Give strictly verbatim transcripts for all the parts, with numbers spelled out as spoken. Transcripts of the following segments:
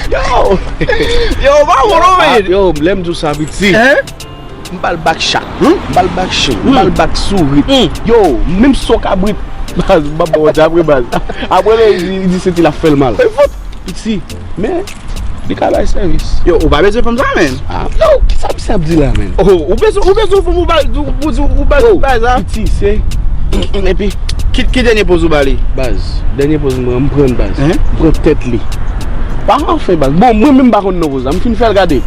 Yo! Yo, pa bon non, men! Yo, lè m di w sa, piti. Hein? M ba l bak chat. Hmm? M ba l bak chen. M ba l bak sourit. Hmm. Yo, menm son kabrit. Baz, m ap ba w di apre, baz. Apre, li di, li di se ti l ap fè l mal. Piti, men, li ka bay sèvis. Yo, ou pa bezwen fanm sa, men. Ah, yo, kisa misye ap di la, men? Oh, ou bezwen, ou bezwen fanm ou ba, ou, ou, ou ba, yo, bay sa? Piti, se, epi, ki, ki dènye poz ou ba li? Baz, dènye poz mwen, m pran baz. Hein? M pran tèt li. Pa anfen, baz. Bon, mwen menm m pa konn non poz la. M fin fè l gade.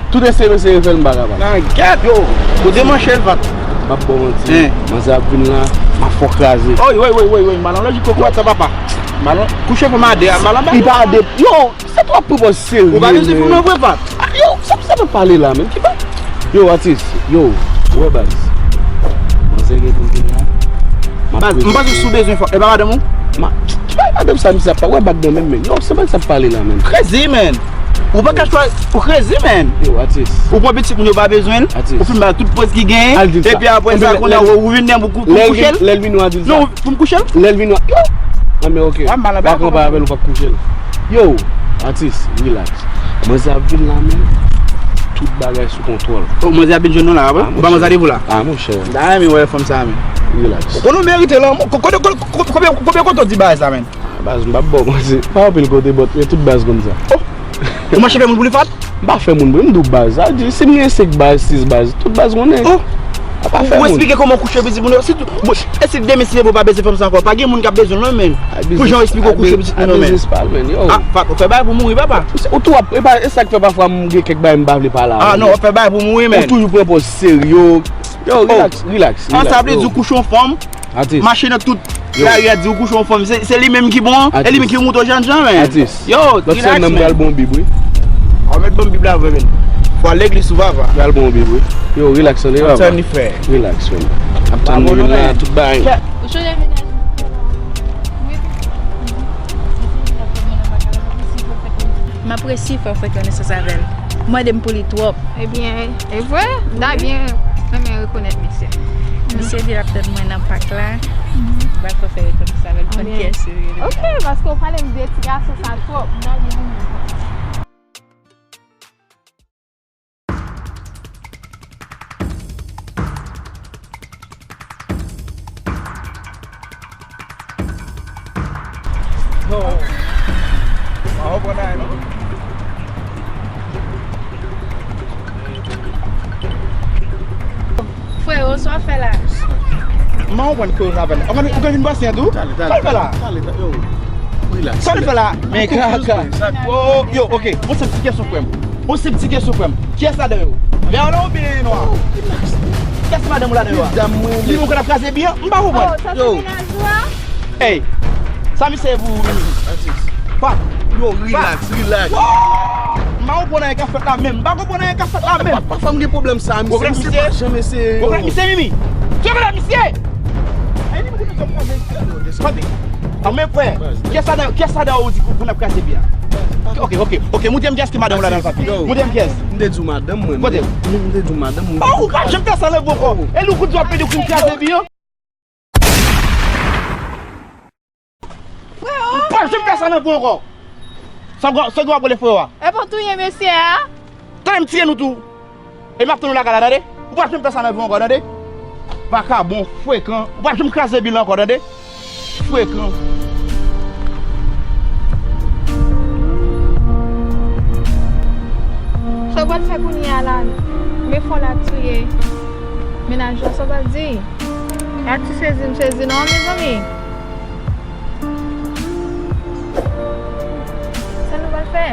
Tout eseye, eseye fè l, m pa kapab. Nan gèt, yo, kote manchè l, Vat? M ap ba w manti. Hein? Manzè ap vin la, m ap fè w kraze. Oy, woy, woy, woy, woy, m al anlè jiko kwat sa, papa. M al an-, kouche pou m ade, m al anba. Li pa ade. Yo, se twòp pwopòz serye, men. Ou pa bezwen fanm nan vre, Vat? Ah, yo, sa, sa pa pale la, men. Ki pa? Yo, atis, yo, wè baz. Manzè gen pou vin la. M ap... Baz, m panse si w bezwen fanm, e pa madanm ou? Ma, ki pa madanm sa, misye ap pa wè bag nan men m, men. Yo, se bag sa ap pale la, men. Crazy, man. Ou pa ka chwazi, ou crazy, man. Yo, atis. Ou pran pitit moun yo pa bezwen l, atis, ou fin ba tout pòz ki genyen, epi apre sa, kounye a, ou vin nan pou, pou kouche l? Lè l vin, lè l vin, w a di l sa. Non, pou m kouche l? Lè l vin, w a, yo! Ah, men ok. W ap mal anba, w ap anba avè l, ou p ap kouche l. Yo, atis, relax. Manzè ap vin la, men. Tout bagay sou kontwòl. Oh, manzè ap vin jwenn nou la, wi? Ah, ou ba manzè randevou la? Ah, monchè. Da, men wè fanm sa, men. Relax. Ou konnen w merite l, ko-, ko-, ko-, ko-, konbyen, konbyen kote w di bagay sa, men? Ah, baz, m p ap ba w manti. Pa anpil kote, but, men tout baz konn sa. Oh! Ou mache fè moun pou li, Vat? M pa fè moun pou li, m di w baz. Sa di, si m gen senk baz, sis baz, tout baz konnen. Oh! Ou, ou eksplike kòman w kouche pitit moun yo, sitou, bon, e si demen si Bondye pa bezwen fanm sa ankò, pa gen moun k ap bezwen l non, men. Pou jan w eksplike w kouche pitit moun yo, men. A biznis pa l, men, yo. Ah, Vat, ou fè bagay pou mouri, papa. Ou tou ap, e pa, e sa k fè pafwa m gen kèk bagay m pa vle pale avè w. Ah, non, w ap fè bagay pou mouri, men. Ou toujou pran pòz serye. Yo, relax, relax, relax. Ah, sa vle di w kouche yon fanm, atis, mache nan tout lari a di w kouche yon fanm. Se, se li menm ki bon, e li menm ki mouton jènjan, men. Atis. Yo, relax, man. Lòt semèn nan m pral ba w yon bib, wi. Ou mèt ban m bib la vre, men. Fò al legliz tou, papa. Pral ba w yon bib, wi. Yo, relax, tande, papa. Ap tann li frè. Relax, man. Ap tann li la, tout bagay. Ou chanje mennaj ou? Wi. M apresye fè w fè konesans avè l. Ou mande m pou li twòp. Ebyen, e vre, m ta byen renmen rekonèt misye. Misye di l ap tann mwen nan pak la. M pral fè fè rekonèt avè l, konn kiyès li ye. Ok, paske w pale m de ti gason sa twòp. M ta byen renmen. Non. Pa konprann anyen, non. Frero, sa w ap fè la? M pa konprann ke w ap fè la. Ou konn, ou konn vin pase an tou? Sa l fè la? Sa l fè la? Yo, relax. Sa l fè la? Men kaka. Oh, yo, ok. Bon, se ti kesyon, frè m. Bon, se ti kesyon, frè m. Kiyès ladan yo? Vè la oubyen nwa? Kiyès madanm ou ladan yo a? Li menm k ap kraze bi an? M pa konprann. Oh, sa se mennaj ou a? Ey, sa misye ye pou ou menm? Atis. Pa. Yo, relax, relax. Yo! M pa konprann anyen k ap fèt la menm. M pa konprann anyen k ap fèt la menm. Pa, pafwa m gen pwoblèm sa, misye. Pwoblèm misye? Janm eseye, yo. Pwoblèm misye, Mimi. Se pwoblèm misye! Ey, Mimi, kote w ap kraze? Tande. Anmè frè, kiyès ladan, kiyès ladan ou di konn ap kraze bi a? Ok, ok, ok. Montre m kiyès ki madanm ou ladan, papi. Montre m kiyès. M te di w madanm mwen. Kote? M te di w madanm mwen. Oh, ou pa janm fè sa nan vi w ankò. E lou kout di w ap pede koun kraze bi an. Freo! Ou pa janm fè sa nan vi w ankò. Sa w, sa w ap rele freo a? E pa w touye mesye a? Tande m tiye nou tou. E m ap tann ou lakay la, tande? Ou pa janm fè sa nan vi w ankò, tande? Vakabon, frekan. Ou pa janm kraze bi la ankò, tande? Frekan. Sa w pral fè kounye a la? Men fò l ap touye mennaj la, sa w pral di? Atis sezi m sezi non, mezanmi. Sa nou pral fè?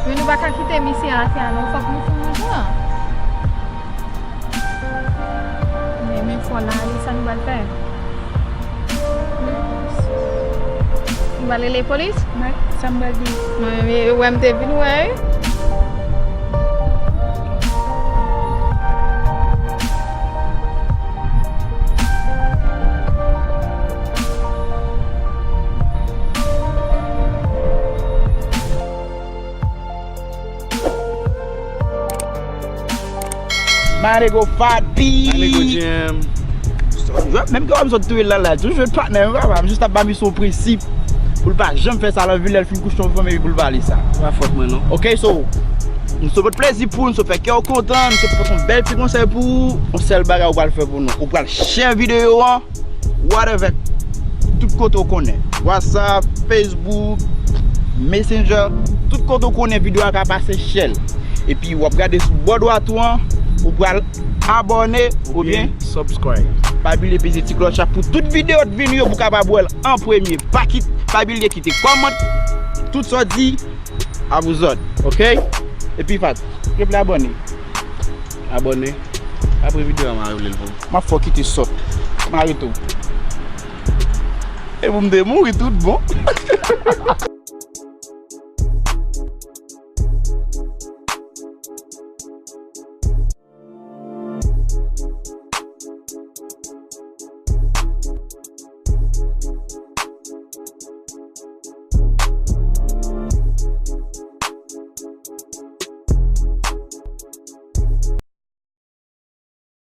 Men nou pa ka kite misye atè a non, fòk nou fout manje an. Men, men fò la ale, sa nou pral fè? Nou pral rele polis? Mwen, sa m pral di. Mwen, men, wè m te vin wè, wi. My nigga Fati. My nigga Jam. Menm ke w ap sot touye l nan live, toujou jwenn patnè m, papa. M jis ap ba misye yon prensip. pou l pa janm fè sa nan vi l, lè l fin kouche yon fanm epi pou l pa li sa. Se pa fòt mwen non. Ok, so, nou sot pote plezi pou ou, nou sot fè kè w kontan, nou sot pote yon bèl ti konsèy pou ou. Yon sèl bagay ou pral fè pou nou, ou pral share videyo an, whatever, tout kote ou konnen, WhatsApp, Facebook, Messenger, tout kote ou konnen videyo a ka pase, share l. Epi w ap gade sou bò dwat ou an, ou pral abòne oubyen subscribe. Pa bliye peze ti klòch la pou tout videyo k vini yo pou w kapab wè l an premye. Pa kit, pa bliye kite kòmant, tout sa w di, a vous autres, ok? Epi Fat, kèt la abòne. Abòne. Apre videyo a, m a rele l pou ou. M ap fè w kite sòt. M a rete w. E pou m te mouri tout bon.